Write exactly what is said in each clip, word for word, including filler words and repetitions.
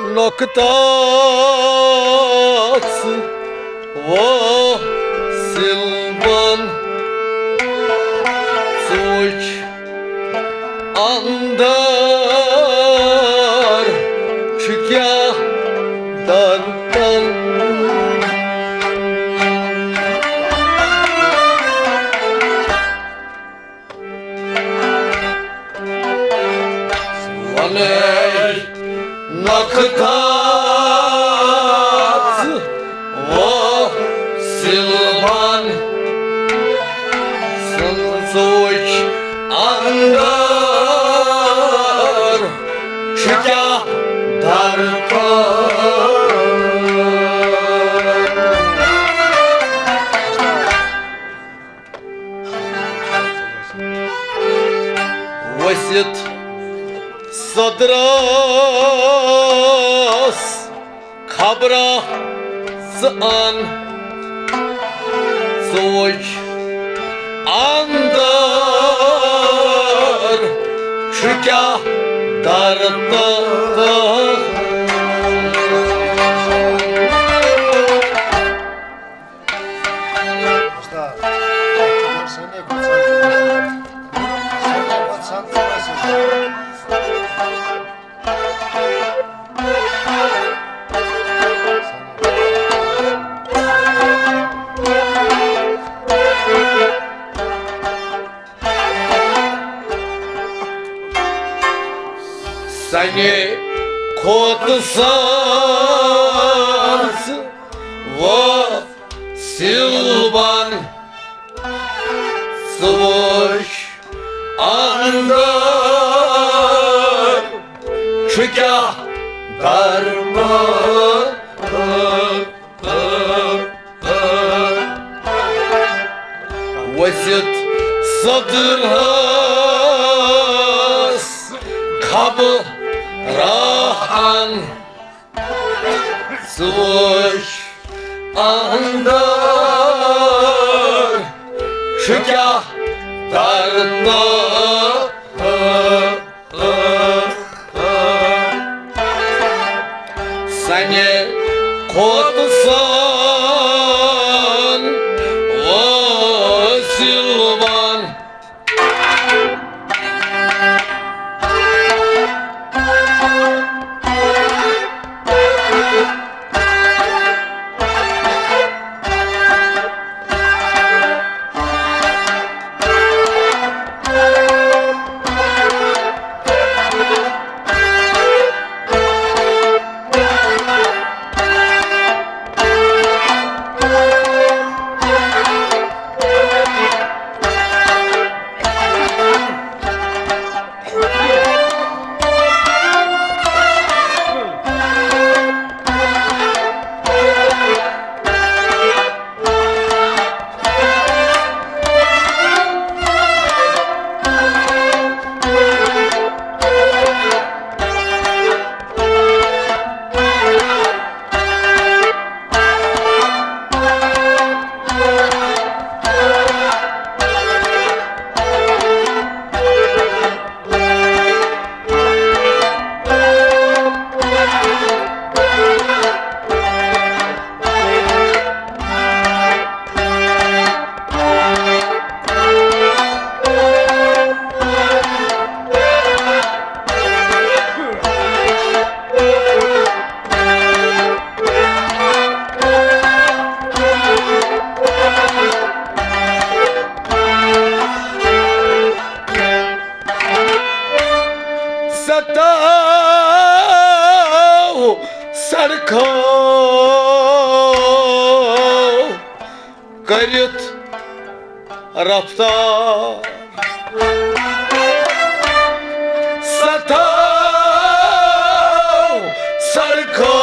نۄقطہٕ ژٕ وٲصِل بَن، ژٕ وٕچھ اندر چھُ کیٛاہ درتن۔ ونے نۄقطہٕ ژٕ وٲصِل بَن، ژٕ وٕچھ اندر چھُ کیٛاہ درتن۔ ؤسِتھ صدرس خبرا ژٕ اَن، ژٕ وٕچھ اندر چھُ کیٛاہ درتن۔ سنے کھوتہٕ ساز وٲصِل بَن، ژٕ وٕچھ اندر چھُ کیٛاہ درتن۔ ؤسِتھ صدرس خبرا اَن، ژٕ وٕچھ اندر چھُ کیٛاہ درتن۔ سنے کھوتہٕ ساز وٲصِل بَن۔ ستاو سڑکو کٔرِتھ رفتار، ستاو سڑکو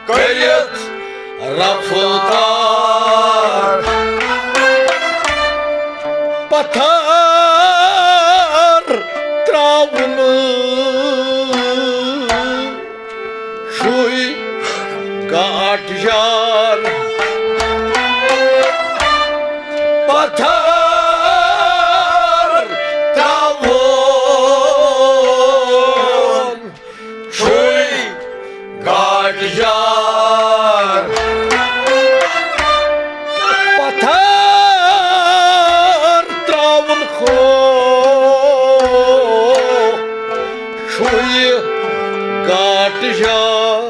کٔرِتھ رفتار۔ پتھر تراونہٕ چھُے گاٹھ جان۔ پتھر تراوو شاہ۔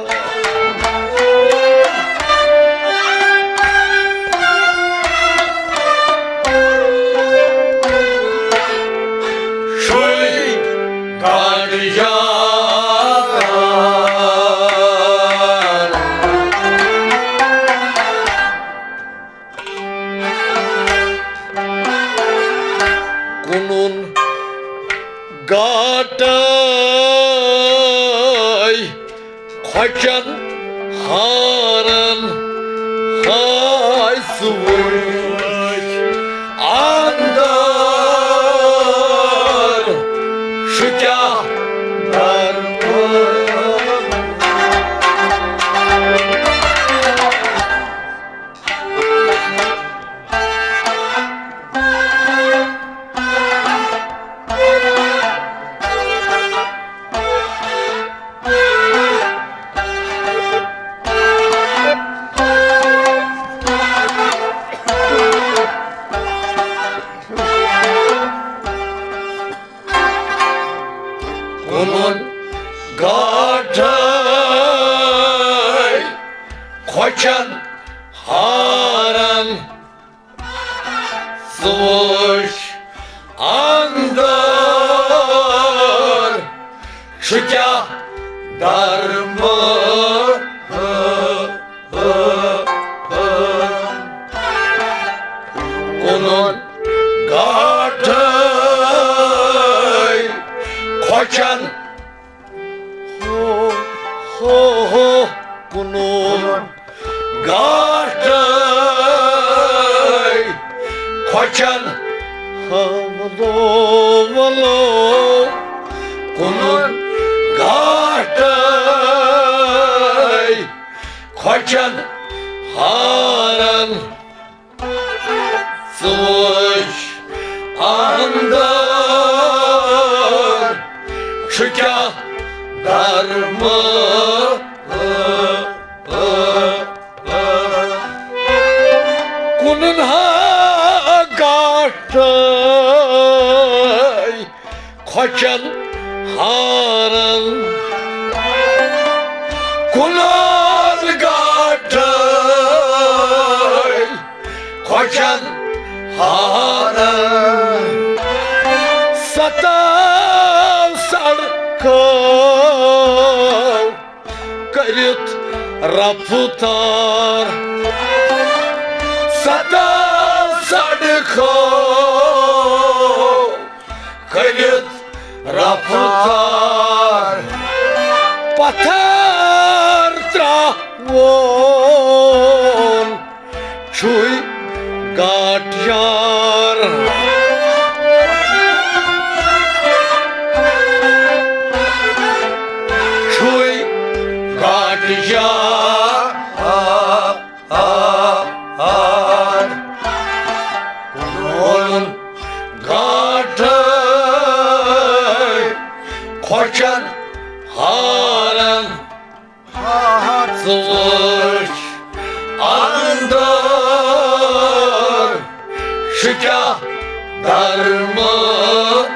شُرۍ گاٹہٕ یار۔ کُنُن گاٹے کھۄچن ہارن ہاے سُہ وُچھ اندر چھُ کیٛاہ درمان۔ کُنُن گاٹھے کھۄچن ہارن، ژٕ وٕچھ اندر چھُ کیٛاہ درمان۔ کُنُن گاٹھے کھۄچن، ہو، ہو، ہو، کُنُن گاٹھے کھۄچن، ہا، ولو، ولو، کُنُن گاٹھے کھۄچن ہارن۔ ژٕ وٕچھ اندر چھُ کیٛاہ درمان۔ کُنُن ہا گاٹھے کھۄچن ہارن، کُنُن گاٹھے کھۄچن ہارن۔ ستاو سڑکو کٔرِتھ رفتار، ستاو سڑکو کٔرِتھ رفتار، پتھر تراوون چھُے گاٹھیار۔ چھُے گاٹھیار۔ کُنُن گاٹھے کھۄچن ہارن۔ ژٕ وٕچھ اندر چھُ کیٛاہ درمان۔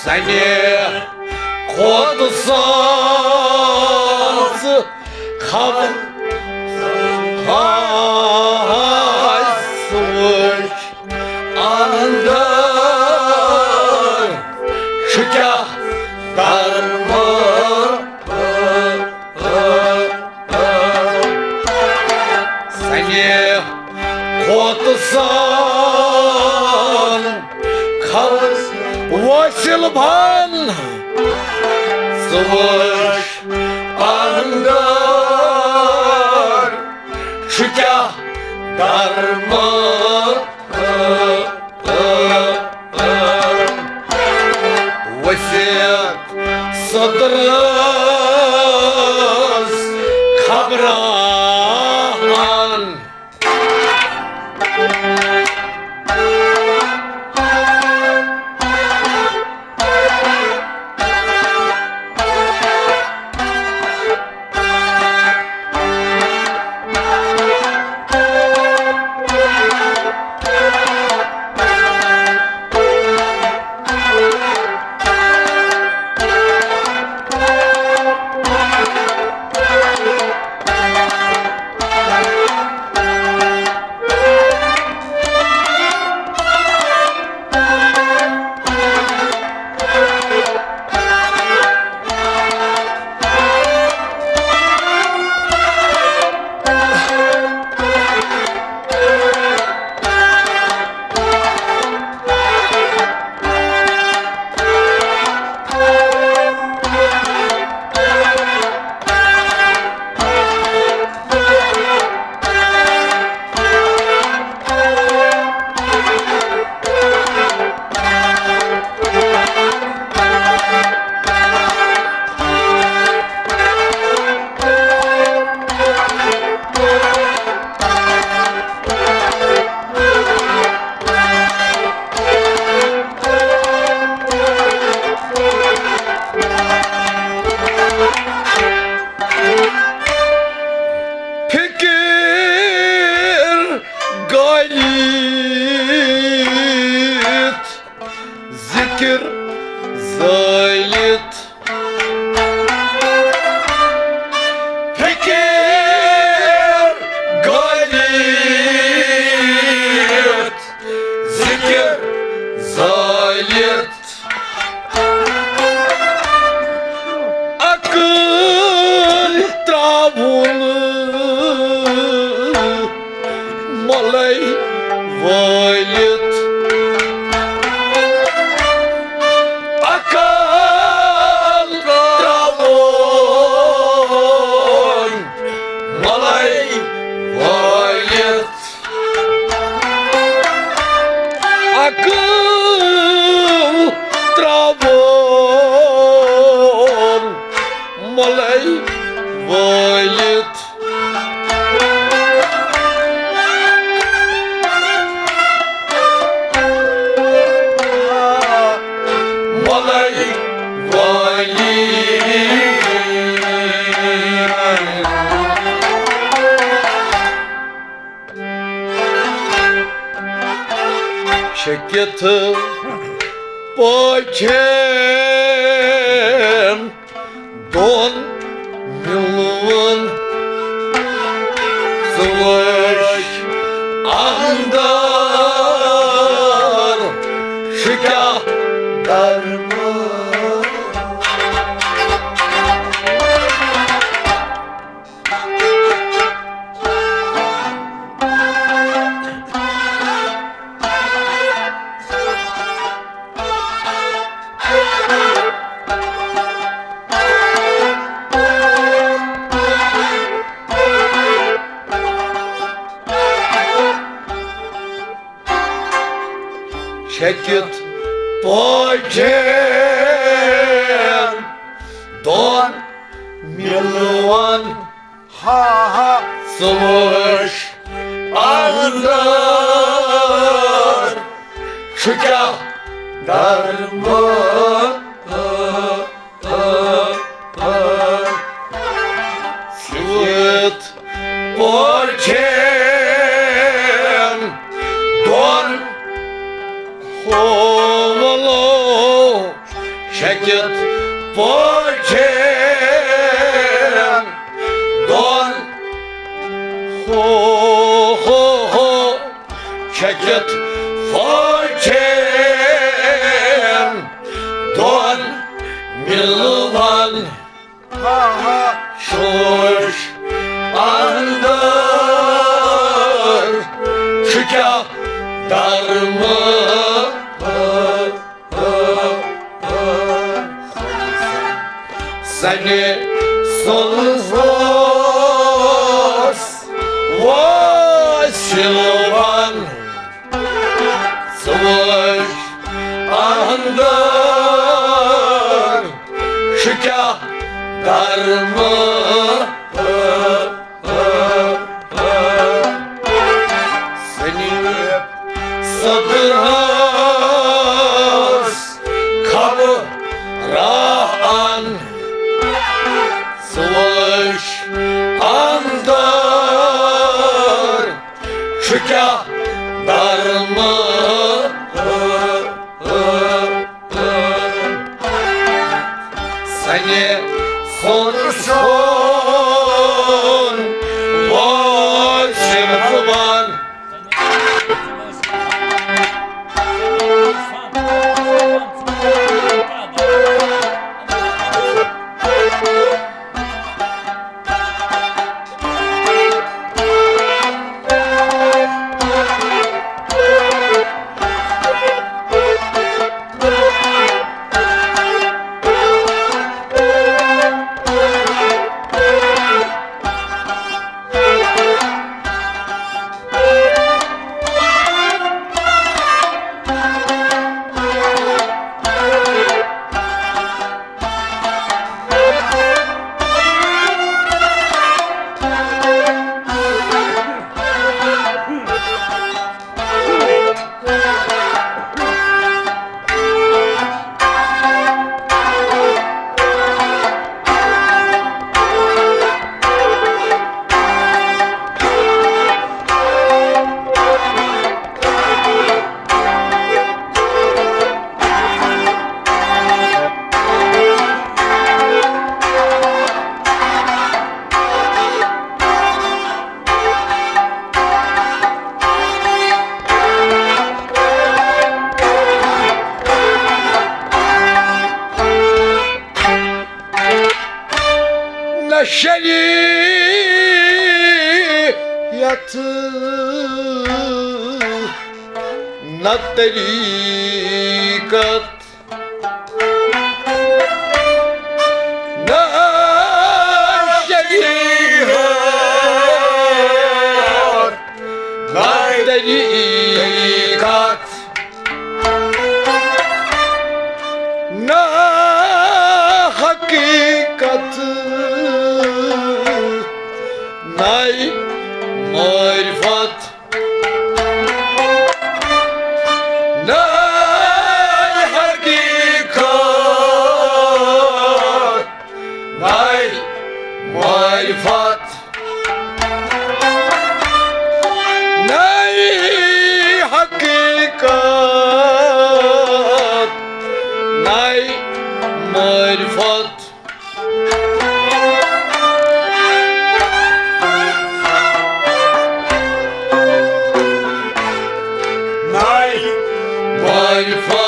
سنے کھوت ساز خبر ہاے سوچ اندر چھُ کیٛاہ درمان۔ سنے کھوت سان کھس وٲصِل بن۔ ژٕ وٕچھ اندر چھُ کیٛاہ درمان۔ ؤسِتھ صدرس خبران۔ فکر زٲلِتھ، فکر گٲلِتھ، ذکر زٲلِتھ، عقل تراوُن مۄلے وٲلِتھ۔ عقل تراوُن مۄلے وٲلِتھ۔ عقل تراوُن مۄلے وٲلِتھ۔ مۄلے وٲلِتھ۔ چھِ کِتھ پٲٹھۍ دۄن مِلوُن؟ ژٕ وٕچھ اندر چھُ کیٛاہ درمہٕ۔ چھِ کِتھ پٲٹھۍ دۄن مِلوُن؟ ہا ہا۔ ژٕ وٕچھ اندر چھُ کیٛاہ درمہٕ۔ یِتھ پٲٹھۍ دۄن ہوملو چھِ کِتھ پٲٹھۍ دۄن ہو ہو ہو چھِ کِتھ پٲٹھۍ دۄن مِلوُن؟ چھُ اندر چھُ کیٛاہ درمہٕ۔ سنہِ سُنٛد اوس وٲصِل ون۔ ژٕ وٕچھ اندر چھُ کیٛاہ درمہٕ۔ سنہِ صدرس خبران۔ ژٕ وٕچھ اندر چھُ کیٛاہ درمہٕ۔ سنہِ سُنٛد اوس شریعت نہ طریقت، نہ شریعت، نہ طریقت، نہ حقیقت، نہ معرفت، نہ حقیقت، نہ معرفت، نہ حقیقت، نہ معرفت، نہ معرفت۔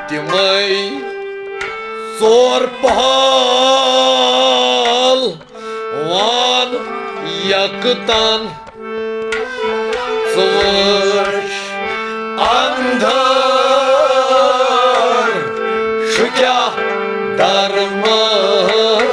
تِمے ژور پہل وان یکتن، ژٕ وٕچھ اندر چھُ کیٛاہ درمان۔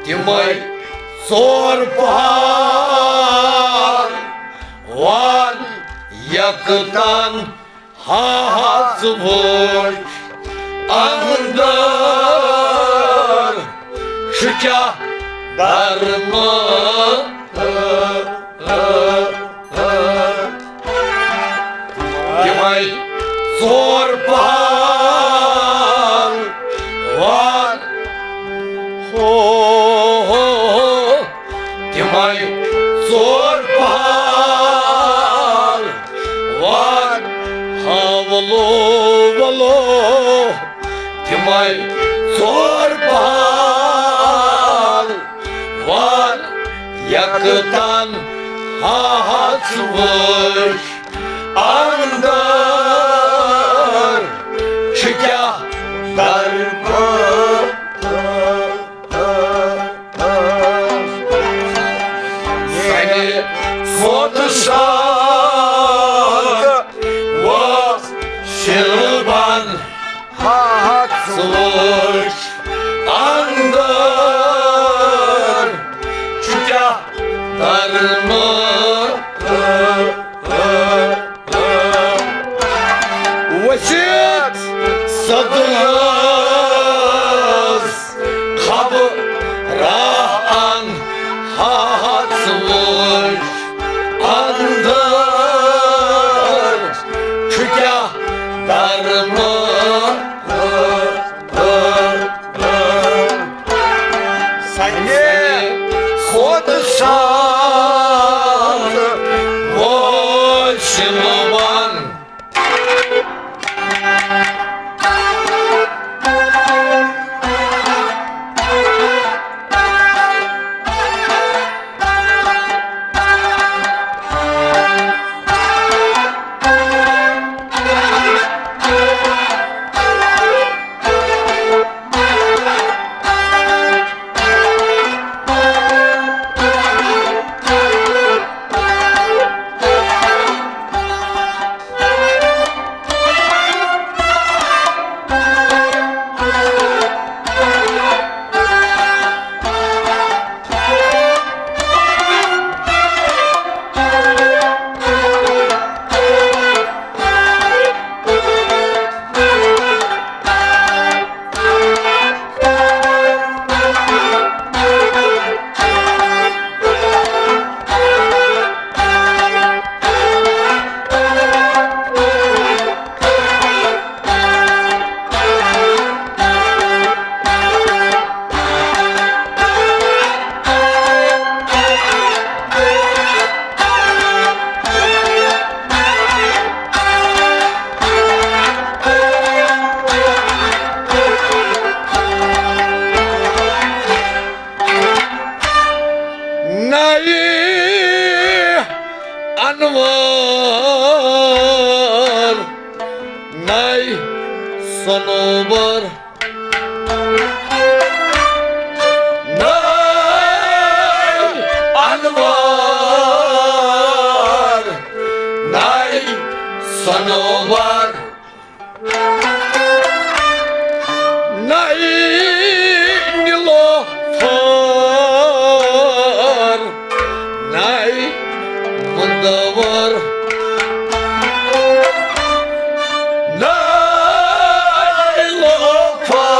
تِمے ژور پہل وان یکتن، ہا ہا ژٕ وٕچھ اندر چھُ کیٛاہ درمان۔ تِمے ژور پہل وان، ہو، ہو، ہو، تِمے ژور پہل وان، ہا ولو، ولو، تِمے ژور پہل وان یکتن، ہا ہا ژٕ وٕچھ اندر چھُ کیٛاہ درمان۔ سنہِ سونتہٕ سونتہٕ ووت سِلبن، ہا ہا ژٕ وٕچھ اندر چھُ کیٛاہ درمان۔ ؤسِتھ سدلس خبر راہ ان، ہا ہا ژٕ وٕچھ اندر چھُ کیٛاہ درمان۔ سنہِ سونتہٕ سونتہٕ ووت سِلبن۔ انوار ناے صنوبر، ناے انوار ناے صنوبر، ناے نیلوفر ناے مندور، ناے نیلوفر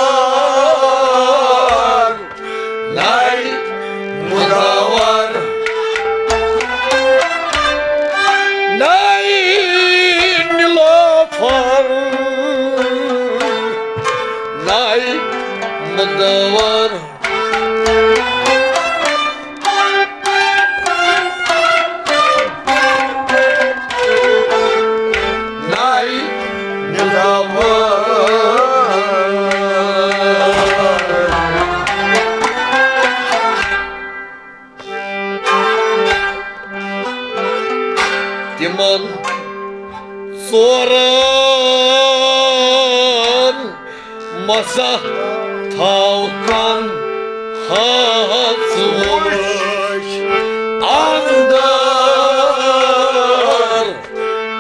ناے مدور، ناے نیلوفر ناے مدور، ناے نیلوفر۔ تِمن ژورن مسا تھاو کن ہژ وُچھ اندر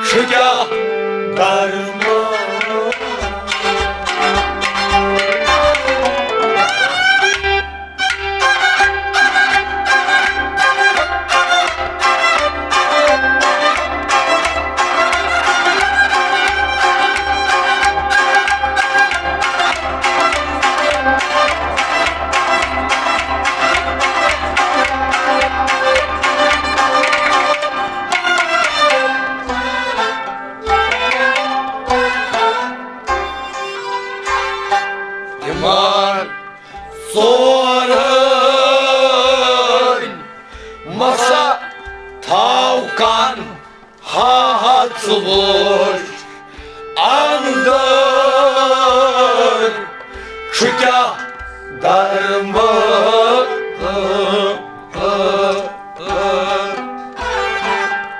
چھُ کیٛاہ درمان۔ تِمن ژورن مسا تھاو کن ہژ وُچھ اندر چھُ کیٛاہ درمان۔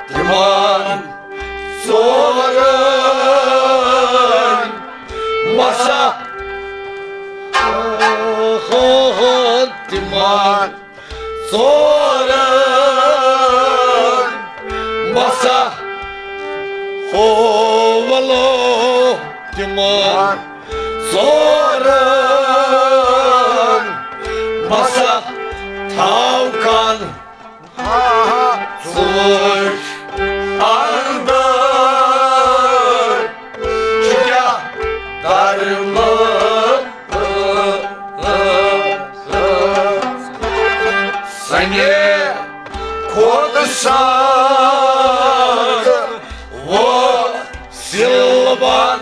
تِمن ژورن مسا، تِمن ژورن مسا، ہو ولو تِمن ژورن مسا تھاو کن ہژ وُچھ اندر چھُ کیٛاہ درمان۔ سنے کھوتہٕ ساز وۄنۍ سِلبان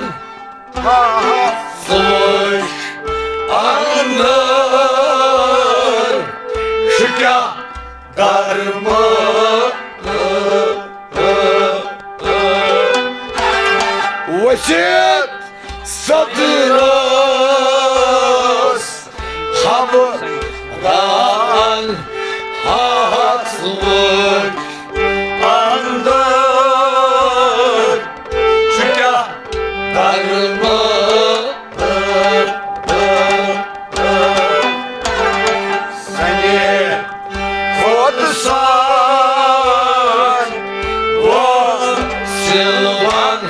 ہژ وُچھ اندر چھُ کیٛاہ درمان۔ ؤسِتھ صدرس خبران ہژ وُچھ اندر چھُ کیٛاہ درمان۔ سنے کھوتہٕ ساز وۄنۍ سِلبان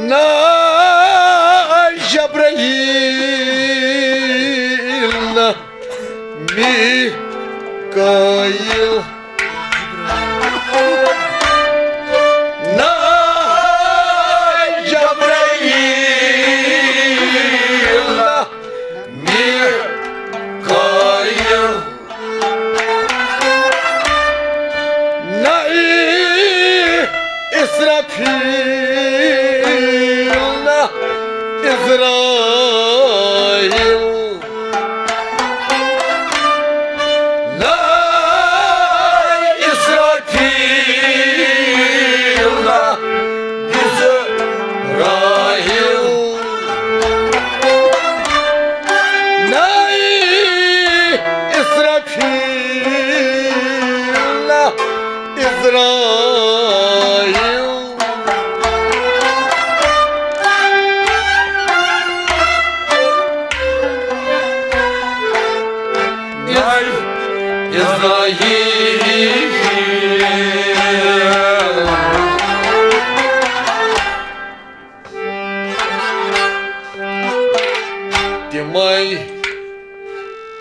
نہ جبرائیل، نہ میکائیل، نہ جبرائیل، نہ میکائیل، نہ اسرافیل، نہ عزرائیل، نہ اسرافیل، نہ عزرائیل، نہ اسرافیل، نہ عزرائیل۔ عزرائیل۔ تِمے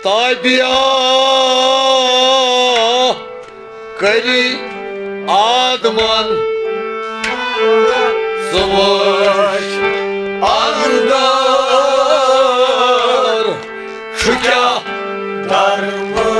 تابعہ کٔرۍ آدمن، ژٕ وٕچھ اندر چھُ کیٛاہ درمہٕ۔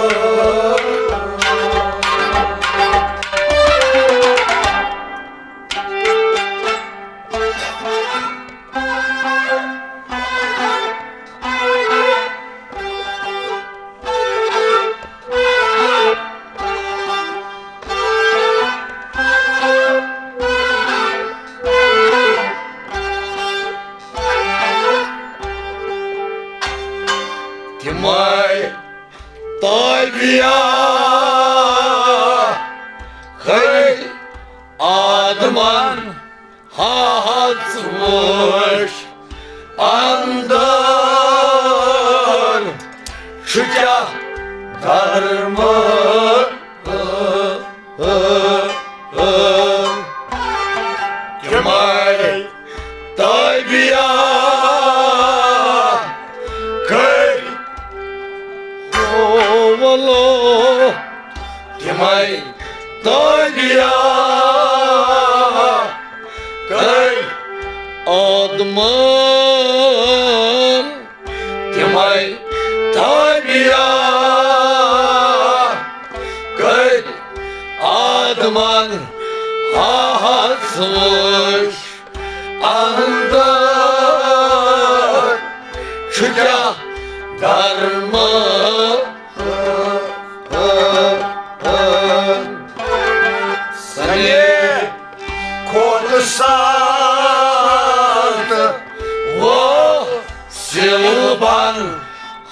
تِمے تابعہ کٔرۍ آدمن، ہا ہا ژٕ وٕچھ اندر چھُ کیٛاہ درمہٕ۔ تِمے تابعہ کٔرۍ، او ولو، تِمے تابعہ کٔرۍ آدمن، تِمے تابعہ کٔرۍ آدمن، ہا ہا ژٕ وٕچھ اندر چھُ کیٛاہ درمہٕ۔ سنے کھوتہٕ ساتہٕ وٲسِل بن،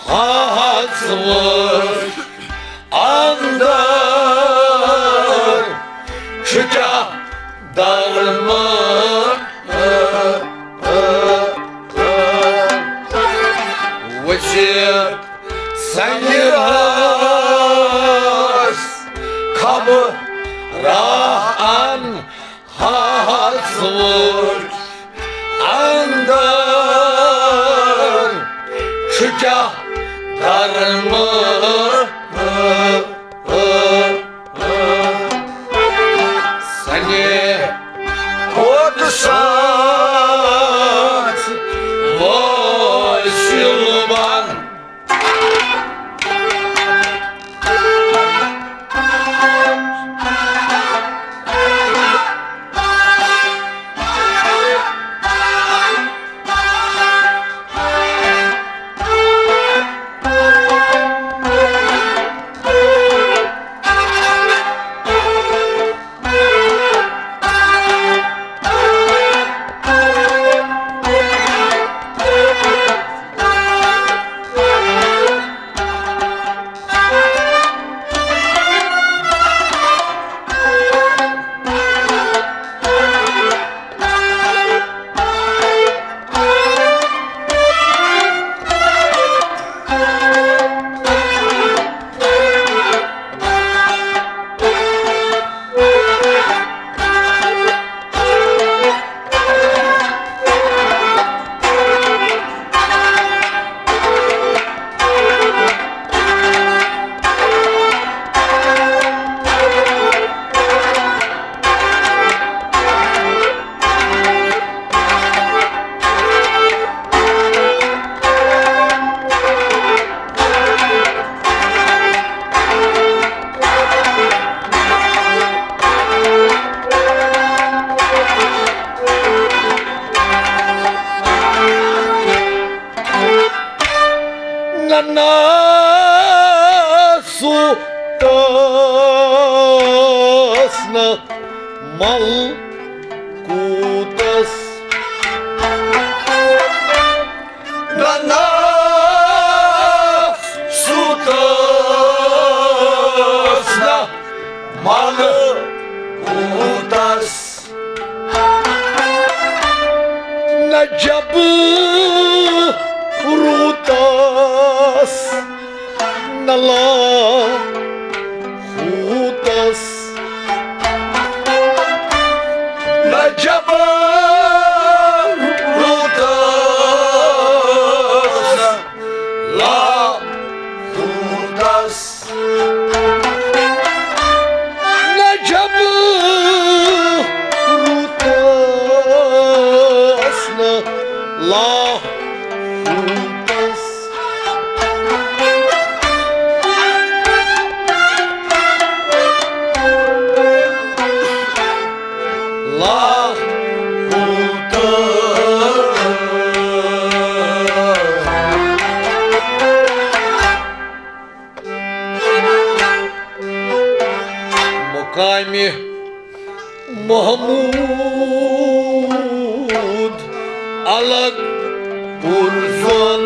ہا ہا ژٕ وٕچھ اندر چھُ کیٛاہ درمہٕ۔ وٕچھِتھ سنگہِ رٲس خبراہن، ہا ہا ژٕ وٕچھ اندر چھُ کیٛاہ درمہٕ۔ سنے کھوتہٕ ساتہٕ وٲسِل بن۔ ناسوتس نہ ملکوتس۔ نہ ناسوتس نہ ملکوتس۔ نہ جبروتس نہ لاہوتس۔ نہ جبروتس نہ لاہوتس۔ نہ جبروتس نہ لاہوتس۔ لاہوتس۔ مقامِ محمود الگ پرزن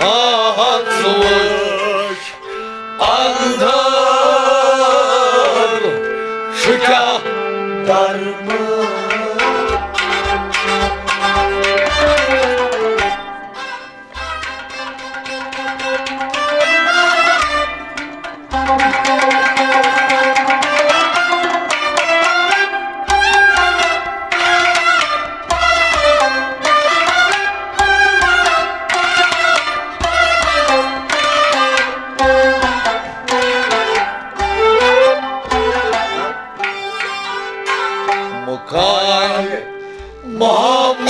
ہاژ وٕچھ اندر شکا درم۔ مقام محمود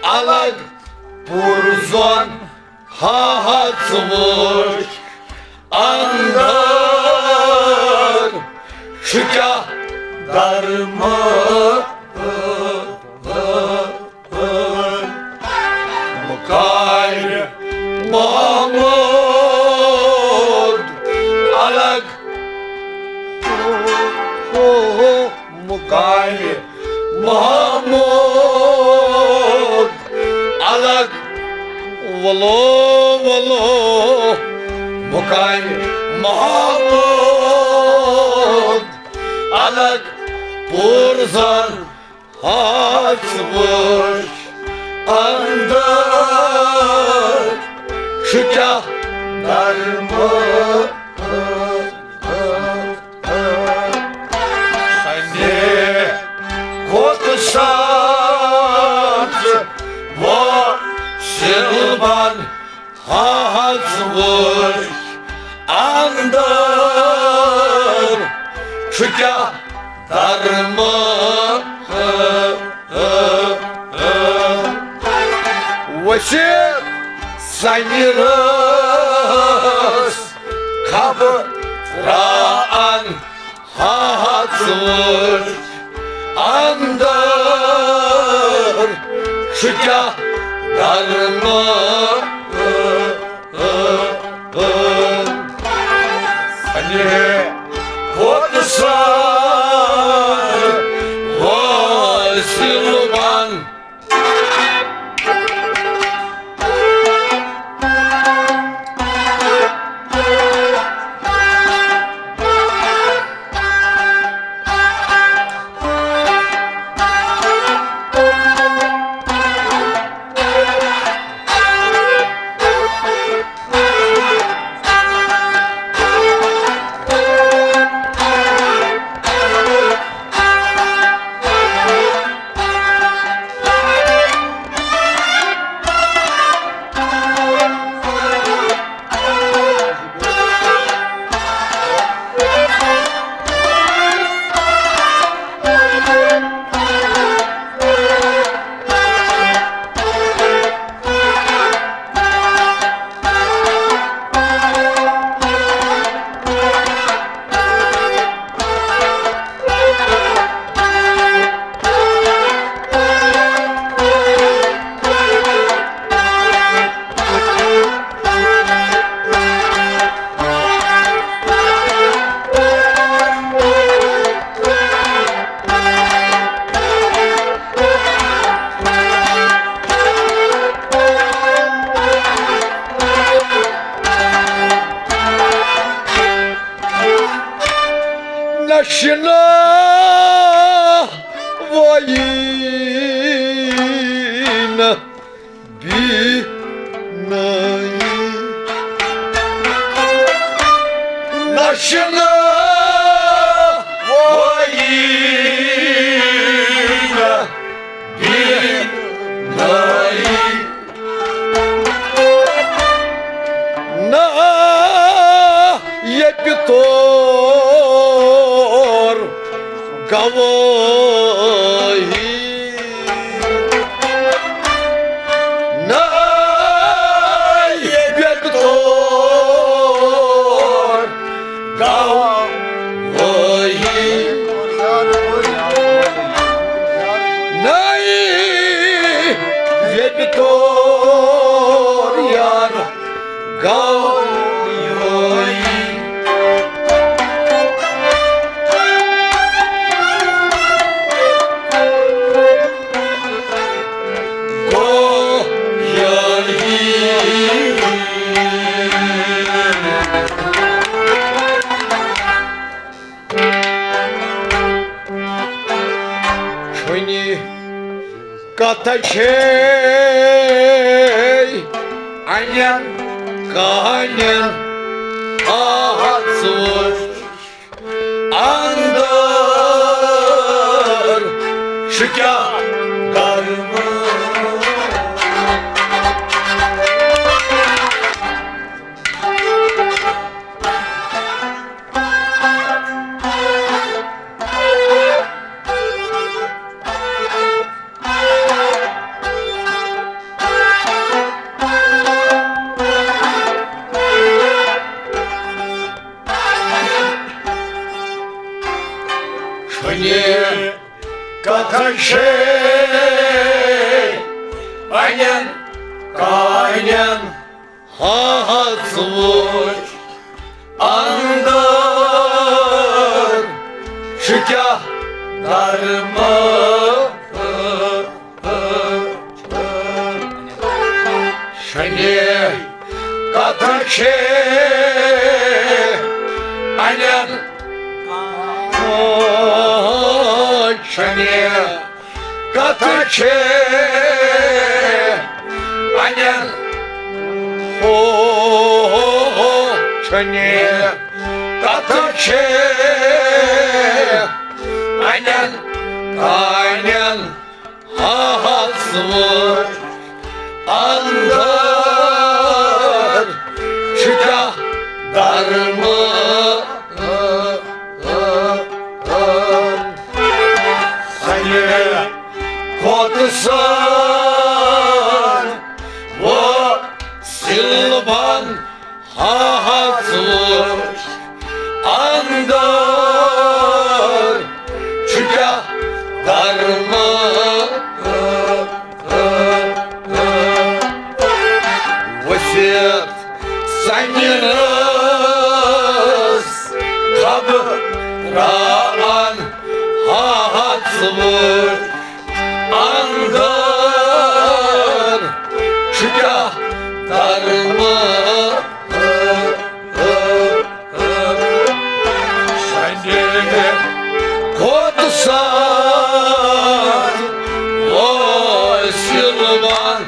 الگ پرزن ہاژ وٕچھ اندر شکا درم۔ مقام محمود الگ، مقام محمود الگ، ولو ولو مقام محمود الگ پرزن ہاژ وٕچھ اندر شکا درم۔ سنے کھوت ساز و سلبن ہاژ وٕچھ اندر شکا درم۔ وسیع سنہِ رٲس خبران ہاژ وٕچھ اندر شکا درم۔ سنے کھوت ساز و سلبن۔ شِناوایی نہ بینایی۔ نہ شِناوایی نہ بینایی۔ نہ ییٚتہِ تور گوٲہی۔ نہ ییٚتہِ تور گوٲہی۔ نہ ییٚتہِ تور یار گوٲہی۔ گوٲہی۔ چھُنہِ کتھٕ چھے انٮ۪ن کانٮ۪ن آژوُر اندر چھُ کیٛاہ درمہٕ۔ چھُنہِ کتھٕ چھے انٮ۪ن کانٮ۪ن آژوُر اندر چھُ کیٛاہ درمہٕ۔ چھُنہِ کتھٕ چھے انٮ۪ن چھُنہِ کتھٕ چھے انٮ۪ن۔ او، چھُنہِ کتھٕ چھے انٮ۪ن کانٮ۪ن آژوُر اندر چھُ کیٛاہ درمہٕ۔ سنہِ کھۄتہٕ سان وۄنۍ سِلبن آژوُر اندر چھُ کیٛاہ درمہٕ۔ ؤسِتھ سنہِ رٲس خبران آژوُر اندر چھُ کیٛاہ درمہٕ۔ سنہِ کھۄتہٕ سان وۄنۍ سِلبن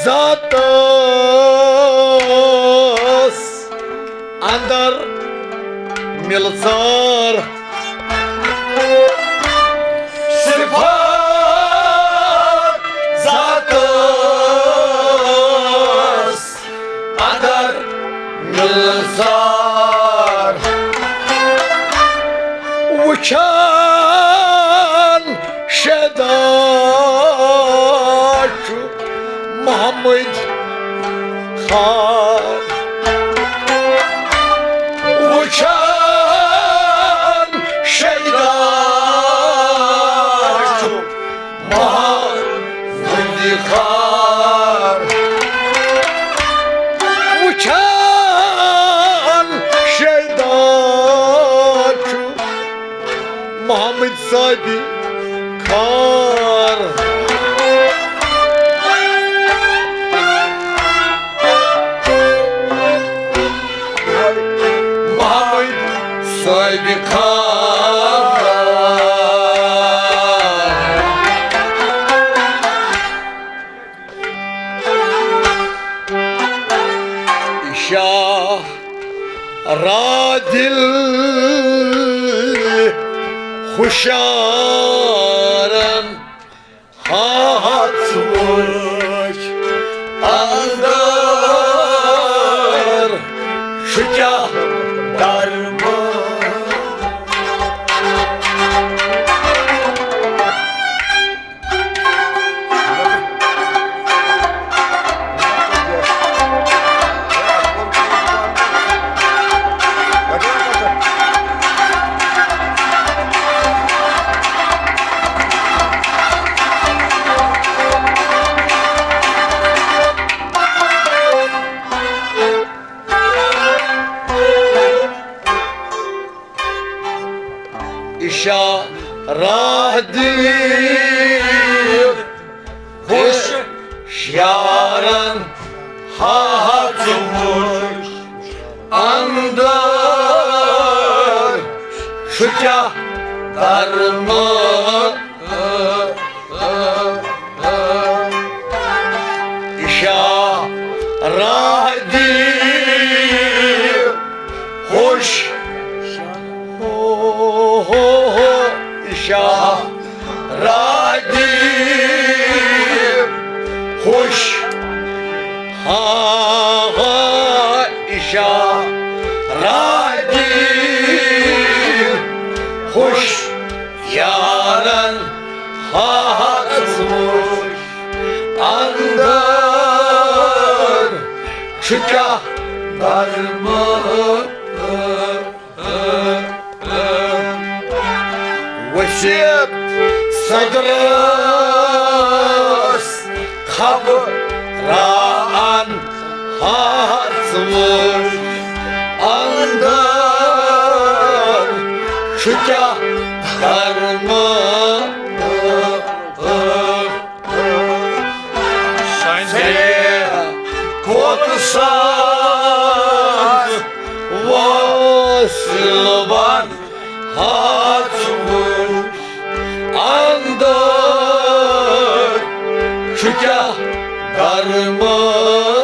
ذاتس اندر ملژار، صفات ذاتس اندر ملژار۔ وچھان شیدا چھُ محمد خان، وچھان شیدا چھُ محمد خان، وچھان شیدا چھُ محمد صٲبی خار۔ محمد صٲبی خار۔ شاہ را دل خوشارن ہاتھ وٕچھ اندر چھُ کیٛاہ درمان۔ اشارہ دِیِو ہوشیارن ہاتھ وٕچھ اندر چھُ کیٛاہ درمان۔ اشارہ دِیِو ہوش، ہو، ہو، ہو، اشارہ دِیِو ہوش، ہا، ہا، اشارہ دِیِو ہوش۔ یارن ہاتھ وٕچھ اندر چھُ کیٛاہ درمان۔ وسیب صدرس خبران ہاتھ وٕچھ اندر چھُ کیٛاہ درمان۔ سانہِ سرے کھوتہٕ ساز وٲصِل بن ہاتھ وٕچھ اندر چھُ کیٛاہ درمان۔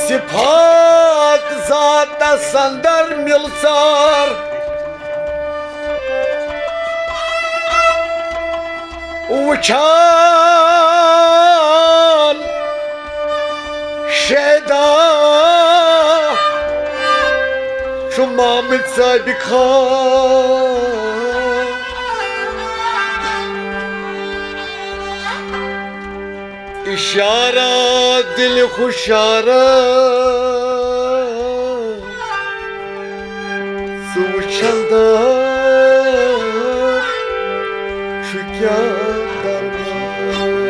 صفات ذاتس اندر ملژار وچھان شیدا چھُ محمد صادق خان۔ اشارہ دل ہشارہ، ژٕ وٕچھن دار چھُ کیٛاہ درمان۔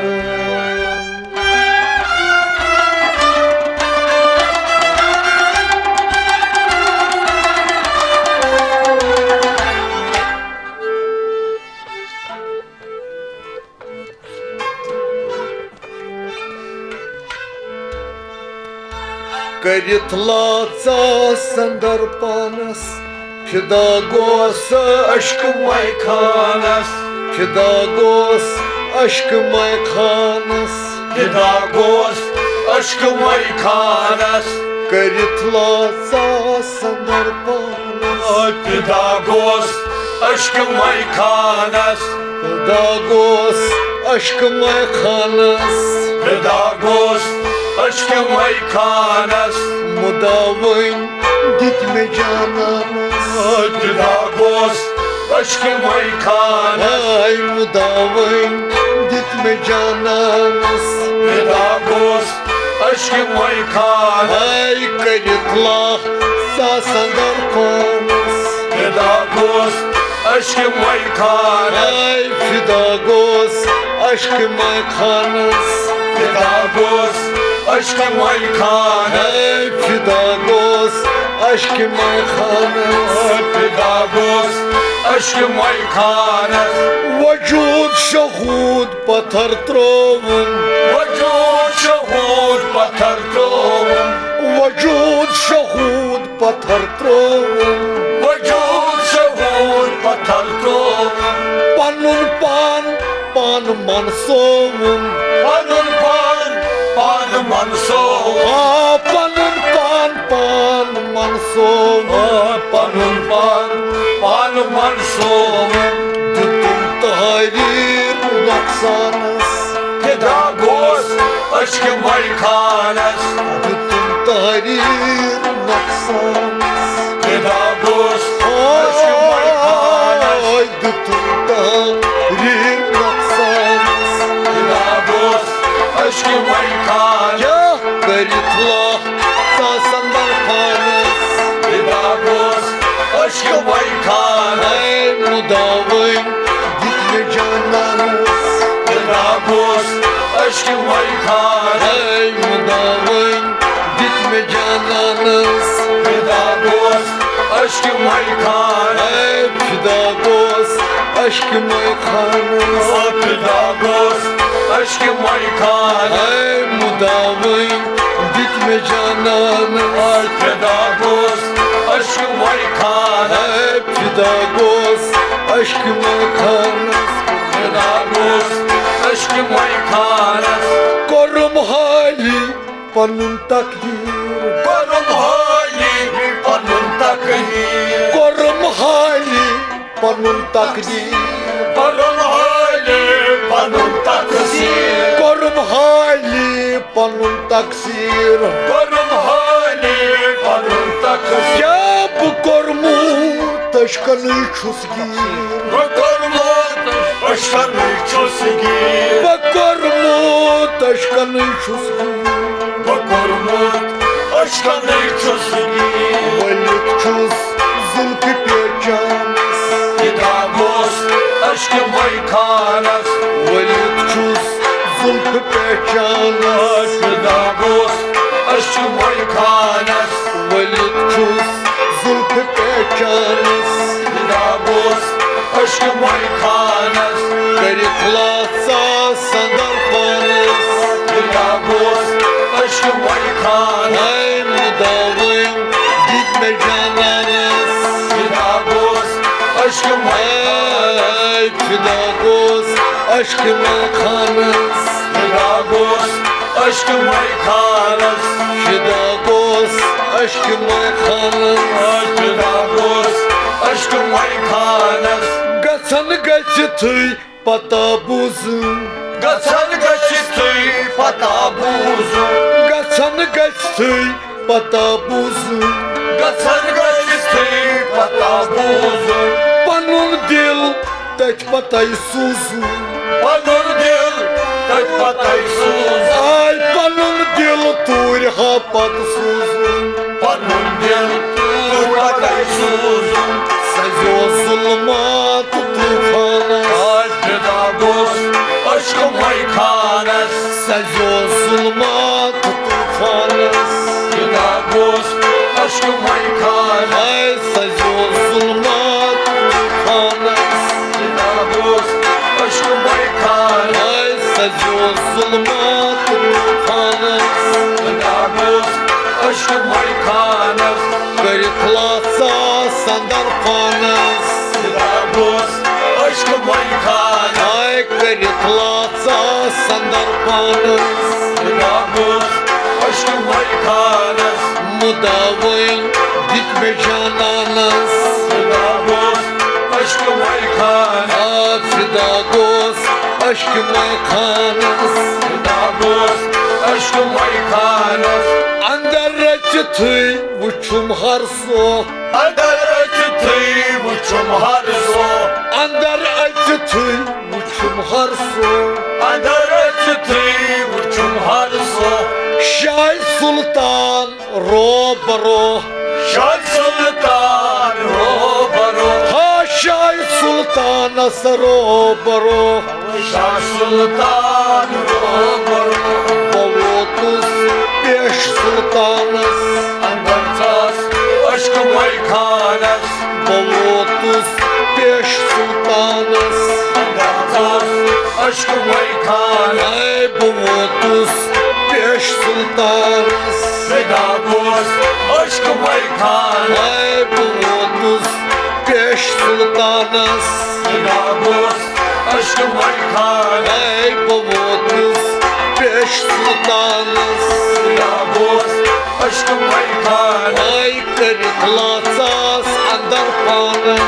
کٔرِتھ لاژا سندر پانس، فدا گوس عشق مے خانس۔ فدا گوس عشق مے خانس۔ فدا گوس عشق مے خانس۔ کٔرِتھ لاژا سندر پانس۔ فدا گوس عشق مے خانس۔ فدا گوس عشق مے خانس۔ فدا گوس عشق مے خانس۔ مُداوٕنۍ دِتۍ مےٚ جانانس۔ فدا گوس عشق مے خانس۔ ہاے مُداوٕنۍ دِتۍ مےٚ جانانس۔ فدا گوس عشق مے خانس۔ ہاے کٔرِتھ لاژا سندر پانس۔ فدا گوس عشق مے خانس۔ ہاے فدا گوس عشق مے خانس۔ فدا گوس عشق مے خانس۔ ہاے فدا گوس عشق مے خانس۔ فدا گوس عشق مے خانس۔ وجود شہود پتھر ترٛووُم۔ وجود شہود پتھر ترٛووُم۔ وجود شہود پتھر ترٛووُم۔ وجود شہود پتھر ترٛووُم۔ پنُن پان پانہٕ منسووُم۔ پنُن پان پانہٕ منسووُم۔ آ، پنُن پان پانہٕ منسووُم۔ آ، پنُن پان پانہٕ منسووُم۔ دِتُم تحریر نقصانس۔ فدا گوس عشق مے خانس۔ دِتُم تحریر نقصانس۔ فدا گوس عشق مے خانس۔ آے دِتُم تحریر نقصانس۔ فدا گوس عشق مے خانس۔ کیٛاہ کٔرِتھ لاژا سندر پانس۔ فدا گوس عشق مے خانس۔ ہاے مُداوٕنۍ دِتۍ مےٚ جانانس۔ فدا گوس عشق مے خانس۔ ہاے مُداوٕنۍ دِتۍ مےٚ جانانس۔ فدا گوس عشق مے خانس۔ ہاے فدا گوس عشق مے خانس۔ فدا گوس عشق مے خانس۔ ہاے مُداوٕنۍ دِتۍ مےٚ جانانس۔ فدا گوس عشق مے خانس۔ ہاے فدا گوس عشق مے خانس۔ فدا گوس عشق مے خانس۔ کوٚرُم حٲلی پنُن تقدیر۔ کوٚرُم حٲلی پنُن تقدیر۔ کوٚرُم حٲلی پنُن تقدیر۔ کوٚرُم حٲلی پنُن تقدیر۔ کوٚرُم حٲلی پنُن تقدیر۔ کوٚرُم حٲلی پنُن تقدیر۔ کیٛاہ بہٕ کوٚرمُت عشقنٕے چھُس گیٖر۔ بہٕ کوٚرمُت عشقنٕے چھُس گیٖر۔ بہٕ کوٚرمُت عشقنٕے چھُس گیٖر۔ بہٕ کوٚرمُت عشقنٕے چھُس گیٖر۔ ؤلِتھ چھُس زُلفہِ پیچانس۔ فدا گوس عشق مے خانس۔ ؤلِتھ چھُس زُلفہِ پیچانس۔ فدا گوس عشق مے خانس۔ ؤلِتھ چھُس زُلفہِ پیچانس۔ فدا گوس عشق مے خانس۔ کٔرِتھ لاژا سندر پانس۔ فدا گوس عشق مے خانس۔ ہاے مُداوٕنۍ دِتۍ مےٚ جانانس۔ فدا گوس عشق مے خانس۔ ہاے فدا گوس عشق مے خانس۔ فدا گوس عشق مے خانس۔ فدا گوس عشق مے خانس۔ فدا گوس عشق مے خانس۔ گژھن گژھِتھٕے پتہ بوٗزُن۔ گژھن گژھِتھٕے پتہ بوٗزُن۔ گژھن گژھِتھٕے پتہ بوٗزُن۔ گژھن گژھِتھٕے پتہ بوٗزُن۔ پنُن دِل تٔتھۍ پتے سوٗزُن۔ پنُن دِل تٔتھۍ پتے سوٗزُن۔ آے پنُن دِل توٗرۍ ہا پتہٕ سوٗزُن۔ پنُن دِل توٗرۍ پتے سوٗزُن۔ سَزیو ظُلمات طوٗفانس۔ آے فدا گوس عشق مے خانس۔ سَزیو ظُلمات طوٗفانس۔ فدا گوس عشق مے خانس۔ آے سَزیو ظُلمات طوٗفانس۔ فدا گوس عشق مے خانس۔ آے سَزیو ظُلمات طوٗفانس۔ فدا گوس عشق مے خانس۔ کٔرِتھ لا ژاس اندر پانس۔ فدا گوس عشق مے خانس۔ ہاے کٔرِتھ لا ژاس اندر پانس۔ فدا گوس عشق مے خانس۔ مُدا وۄنۍ دِتۍ مےٚ جانانس۔ فدا گوس عشق مے خانس۔ آ، فدا گوس عشق مے خانس۔ فدا گوس عشق مے خانس۔ اندر رٔژِتھٕے وُچھُم ہر سۄ۔ اندر رٔژِتھٕے وُچھُم ہر سۄ۔ اندر اژِتھٕے وُچھُم ہر سۄ۔ اندر رٔژِتھٕے وُچھُم ہر سۄ۔ شاہ سلطان روبرو۔ شاہ سلطان روبرو۔ ہا شاہ سلطانس روبرو۔ شاہ سلطان روبرو۔ بہٕ ووتُس پیش سلطانس۔ اندر ژاس عشق مے خانس۔ بہٕ ووتُس پیش سلطانس۔ اندر ژاس عشق مے خانس۔ ہاے بہٕ ووتُس پیش سلطانس۔ فدا گوس عشق مے خانس۔ ہاے بہٕ ووتُس پیش سلطانس۔ فدا گوس عشق مے خانس۔ ہاے بہٕ ووتُس پیش سلطانس۔ فدا گوس عشق مے خانس۔ ہاے کٔرِتھ لا ژاس اندر پانس۔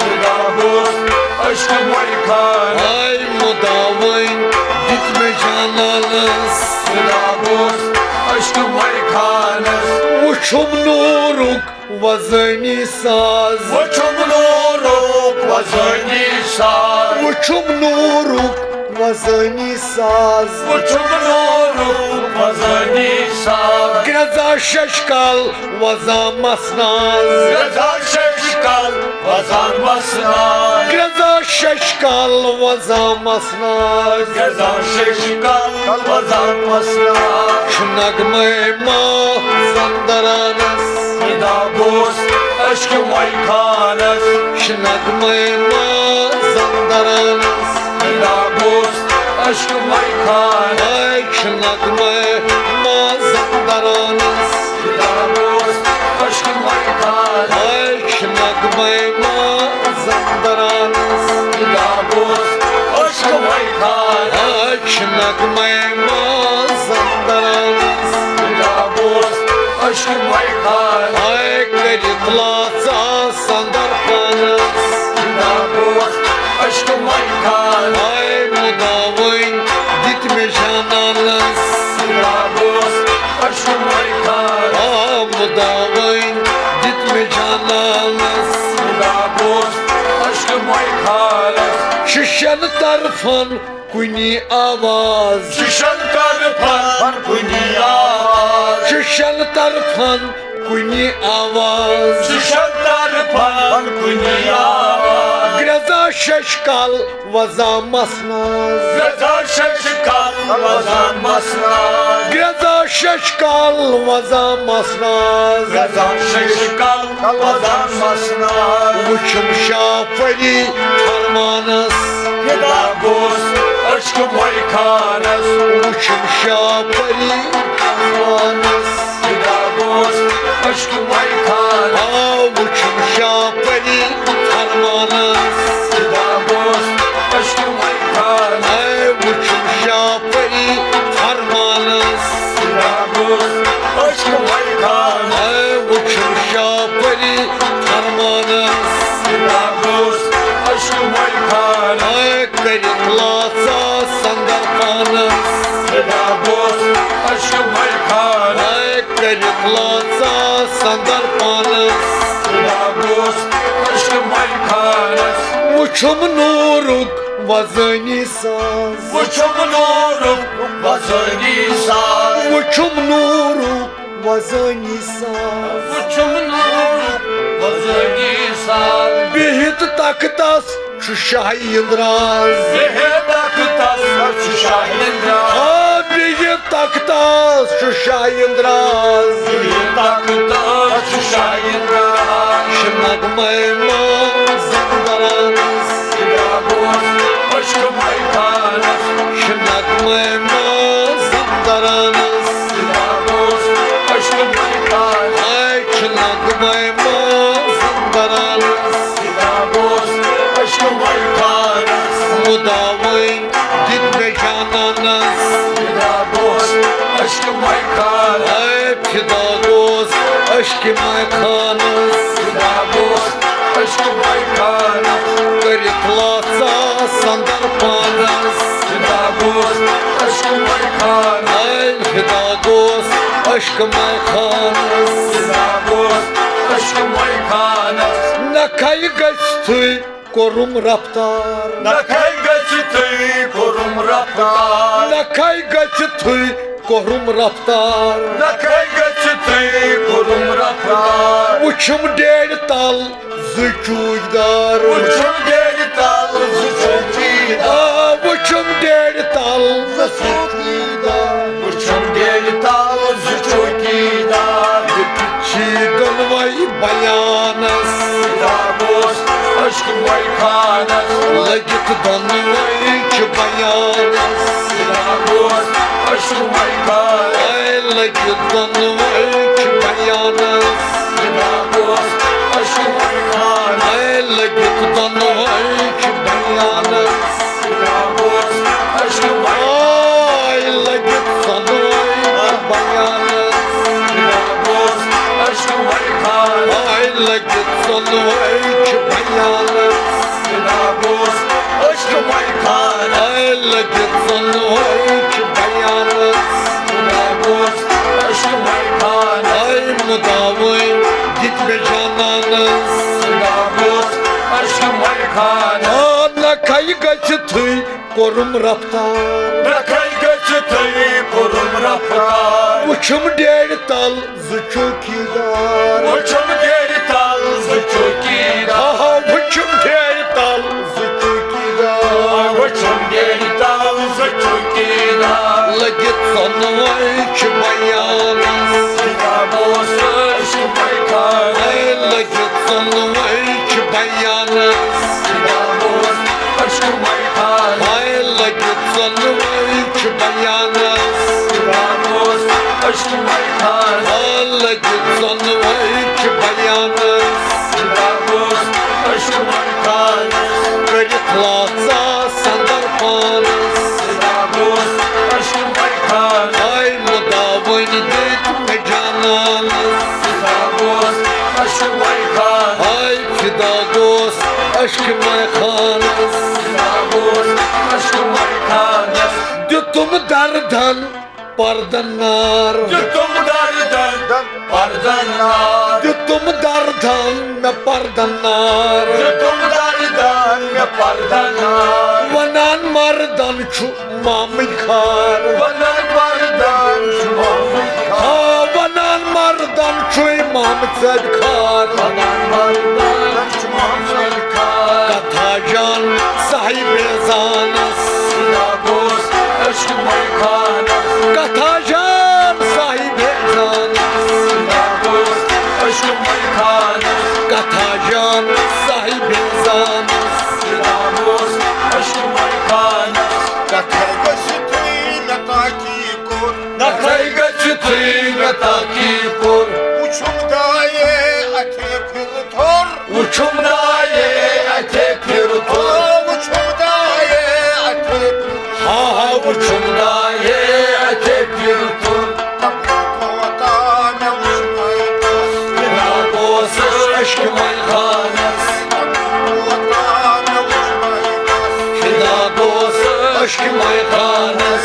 فدا گوس عشق مے خانس۔ ہاے مُدا وۄنۍ دِتۍ مےٚ جانانس۔ فدا گوس عشق مے خانس۔ وُچھُم نوٗرُک وزٲنی ساز۔ وُچھُم نوٗرُک وزٲنی ساز۔ وُچھُم نوٗرُک وزٲنی ساز۔ وُچھُم نوٗرُک وزٲنی ساز۔ گرٛزا ششکل وزان مسناز۔ گرٛزا ششکل وزان مسناز۔ گرٛزا ششکل وزان مسناز۔ گرٛزا ششکل وزان مسناز۔ چھُ نغمے ماہ زندرانس۔ فدا گوس عشق مے خانس۔ چھُ نغمے ماہ زندرانس۔ فدا گوس عشق مے خانس۔ ہاے چھُ نغمے ماہ زندرانس۔ فدا گوس عشق مے خانس۔ ہاے چھُ نغمے ماہ زندرانس۔ فدا گوس عشق مے خانس۔ ہاے چھُ نغمے ماہ زندرانس۔ فدا گوس عشق مے خانس۔ ہاے کٔرِتھ لا ژاس اندر پانس۔ فدا گوس عشق مے خانس۔ ہاے مُدا وۄنۍ دِتۍ مےٚ جانانس۔ فدا گوس عشق مے خانس۔ آ مُدا وۄنۍ دِتۍ مےٚ جانانس۔ فدا گوس عشق مے خانس۔ شیشن طرفن کُنی آواز۔ شیشن طرفن کُنی آواز۔ شیشن طرفن کُنی آواز۔ شیشن طرفن کُنی آواز۔ گرٛزا ششکل وزان مسناز۔ گرٛزا ششکل وزان مسناز۔ گرٛزا ششکل وزان مسناز۔ گرٛزا ششکل وزان مسناز۔ وُچھُم شاہ پری فرمانس۔ فدا گوس عشق مے خانس۔ وُچھُم شاہ پری فرمانس۔ فدا گوس عشق مے خانس۔ آ وُچھُم شاہ پری فرمانس۔ فدا گوس عشق مے خانس۔ آ وُچھُم شاہ پری فرمانس۔ فدا گوس عشق مے خانس۔ آ وُچھُم شاہ پری فرمانس۔ فدا گوس عشق مے خانس۔ آ کٔرِتھ لا ژاس اندر پانس۔ فدا گوس عشق مے خانس۔ آ کٔرِتھ لا ژاس اندر پانس۔ فدا گوس عشق مے خانس۔ وُچھُم نوٗرُک وزٲنی ساز۔ وُچھُم نوٗرُک وزٲنی ساز۔ وُچھُم نوٗرُک وزٲنی ساز۔ وُچھُم نوٗرُک وزٲنی ساز۔ بِہِتھ تختس چھُ شاہ اِندراز۔ بِہِتھ تختس چھُ شاہ اِندراز۔ آ بِہِتھ تختس چھُ شاہ اِندراز۔ بِہِتھ تختس چھُ شاہ اِندراز۔ چھُ نغمے ماہ زندرانس۔ فدا گوس عشق مے خانس۔ چھُ نغمے ماہ زندرانس۔ فدا گوس عشق مے مے منٛز اندرانس۔ فدا گوس عشق مے خانس۔ مُداوٕنۍ دِتۍ مےٚ جانانس۔ فدا گوس عشق مے خانس۔ اے فدا گوس عشق مے خانس۔ فدا گوس عشق مے خانس۔ کٔرِتھ لاژا سندر پانس۔ فدا گوس عشق مے خانس۔ اے فدا گوس عشق مے خانس۔ فدا گوس عشق مے خانس۔ نکھے گژھتھٕے کوٚرُم رفتار۔ نکھے گژھتھٕے کوٚرُم رفتار۔ نکھے گژھتھٕے کوٚرُم رفتار۔ نکھے گژھتھٕے کوٚرُم رفتار۔ وُچھُم ڈیرِ تل زٕ چوٗکۍ دار۔ وُچھُم ڈیرِ تل زٕ چوٗکۍ دار۔ آ، وُچھُم ڈیرِ تل زٕ چوٗکۍ دار۔ وُچھُم ڈیرِ تل زٕ چوٗکۍ دار۔ چھی دۄنوَے بیانس۔ فدا گوس عشق مے خانس۔ لٔگِتھ دۄنوَے چھِ بیانس۔ فدا گوس عشق مے خانس۔ اے لٔگِتھ دۄنوَے چھِ بیانس۔ فدا گوس عشق مے خانس۔ اے لٔگِتھ دۄنوَے چھِ بیانس۔ فدا گوس عشق مے۔ آے لٔگِتھ ژۄنوَے بیانس۔ فدا گوس عشق مے خانس۔ آے لٔگِتھ ژۄنوَے چھِ بیانس۔ فدا گوس عشق مے خانس۔ آے لٔگِتھ ژۄنوَے چھِ بیانس۔ فدا گوس عشق مے خانس۔ آے مُداوٕنۍ دِتۍ مےٚ جانانس۔ فدا گوس عشق مے خانس۔ آ، نکھے گژھتھٕے کوٚرُم رفتار۔ نکھے گژھتھٕے کوٚرُم رفتار۔ وُچھُم ڈیرِ تل زٕ چوٗکیٖدار۔ وُچھُم ڈیرِ تل زٕ چوٗکیٖدار۔ آ، وُچھُم ڈیرِ تل زٕ چوٗکیٖدار۔ وُچھُم ڈیرِ تل زٕ چوٗکیٖدار۔ لٔگِتھ ژۄنوَے چھِ بیانس۔ فدا گوس عشق مے خانس۔ اے لٔگِتھ ژۄنوَے چھِ بیانس۔ فدا گوس عشق مے خانس۔ اے لٔگِتھ ژۄنوَے چھِ بیانس۔ فدا گوس عشق مے خانس۔ آ، لٔگِتھ ژۄنوَے چھِ بیانس۔ فدا گوس عشق مے خانس۔ کٔرِتھ لاژا سندر پانس۔ فدا گوس عشق مے خانس۔ آے مُداوٕنۍ دِتۍ مےٚ جانانس۔ فدا گوس عشق مے خانس۔ آے فدا گوس عشق مے خانس۔ فدا گوس عشق مے خانس۔ دیُتُم دردن پردن نار۔ دیُتُم دردن پردن نار۔ دیُتُم دردن مےٚ پردن نار۔ دیُتُم دردن مےٚ پردن نار۔ ونان مردن چھُ مامٕتۍ خار۔ ونان مردن چھُ مامٕتۍ خار۔ آ، ونان مردن چھُے مامہٕ صٲبۍ خار۔ ونان مردن چھُ مامہٕ صٲبۍ خار۔ کتھا جان صاحبِ زانس۔ فدا گوس عشق مے خانس۔ کتھا جان صاحبِ زانس۔ فدا گوس عشق مے خانس۔ کتھا جان صاحبِ زانس۔ فدا گوس عشق مے خانس۔ کتھا گژھِ تُہۍ مےٚ تاکہِ کوٚر۔ نکھے گژھِ تُہۍ مےٚ تاکہِ کوٚر۔ وُچھُم دایے اَتھے پھِرٕ تھوٚر۔ وُچھُم دایے اَتھے پھِرٕ تھوٚر۔ آ، وُچھُم دایے اَتھے پھِرٕ۔ ہا ہا، وُچھُم دایے اَتھے پھِرٕ تھوٚر۔ تَمہِ ووتا مےٚ وُچھ مَے تَس۔ فدا گوس عشق مے خانس۔ تَمہِ ووتا مےٚ وُچھ مَے تَس۔ فدا گوس عشق مے خانس۔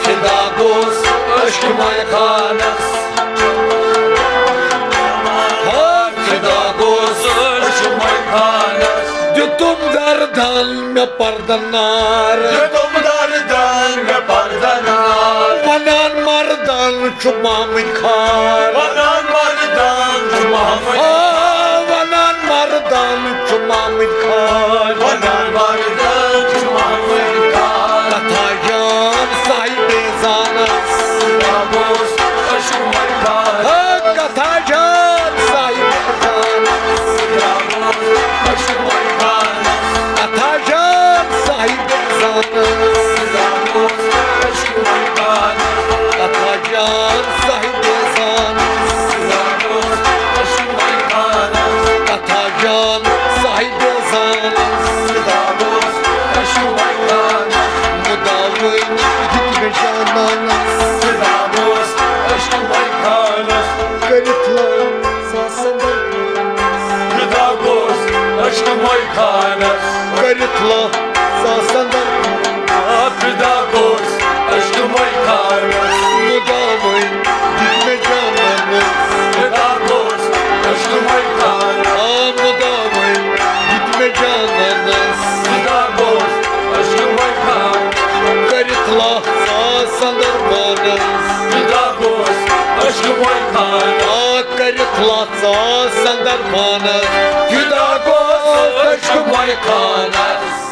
فدا گوس عشق مے خانس۔ ہا، فدا گوس عشق مے خانس۔ دیُتُم دردن مےٚ پردن نار۔ دیُتُم دردن مےٚ پردن نار۔ ونان مردن چھُ مامٕتۍ خار۔ ونان مردن چھُ مامٕتۍ۔ آ، ونان مردن چھُ مامٕتۍ خار۔ ونان مردن چھُ مامٕتۍ خار۔ کتھا جان صاحبِ زانس۔ فدا گوس عشق مے خانس۔ آ، کتھا جان صاحبِ زانس۔ فدا گوس عشق مے خانس۔ کتھا جان صاحبِ زانس۔ فدا گوس عشق مے خانس۔ کتھا جان صاحبِ زانس۔ خانس۔ کٔرِتھ لَتھ ساسن در۔ آ، فدا گوس عشق مے خانس۔ مُدامٕے دیُت مےٚ جانانس۔ فدا گوس عشق مے خانس۔ آ، مُدامٕے دیُت مےٚ جانانس۔ فدا گوس عشق مے خانس۔ کٔرِتھ لَتھ ساسن در پانس۔ فدا گوس عشق مے خانس۔ آ، کٔرِتھ لَتھ ساسن در پانس۔ فدا گوس عشق مے خانس۔